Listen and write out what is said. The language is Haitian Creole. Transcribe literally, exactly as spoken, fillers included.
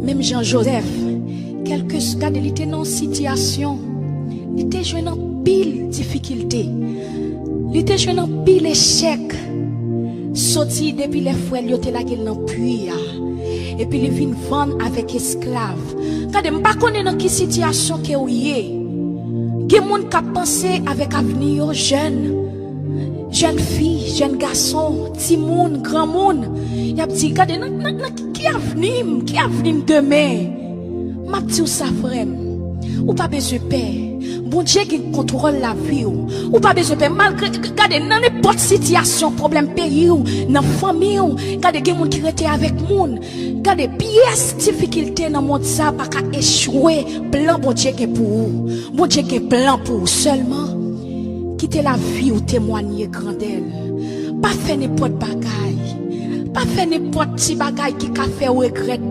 Menm jan Jozèf, kèlke, gade, li te nan yon sitiyasyon, li te jwenn anpil difikilte, li te jwenn anpil echèk, soti depi lè frè l yo te lage l nan pwi a, epi li vin vann avèk esklav. Gade, m pa konnen nan ki sitiyasyon ke w ye. Gen moun k ap panse avèk avni yo, jèn, jèn fi, jèn gason, timoun, granmoun. Y ap di, gade, nan, nan, nan ki, ki avni m, ki avni m demen? M ap di w sa, frè m, ou pa bezwen pè. Bondye gen kontwòl lavi w. Ou pa bezwen pè. Malgre, gade, nan nenpòt sitiyasyon, pwoblèm peyi w, nan fanmi w, gade, gen moun ki rete avèk moun. Gade, pyès difikilte nan mond sa pa ka echwe plan Bondye gen pou ou. Bondye gen plan pou ou. Sèlman, kite lavi w temwanye grandè l. Pa fè nenpòt bagay. Pa fè nenpòt ti bagay ki ka fè w regrèt de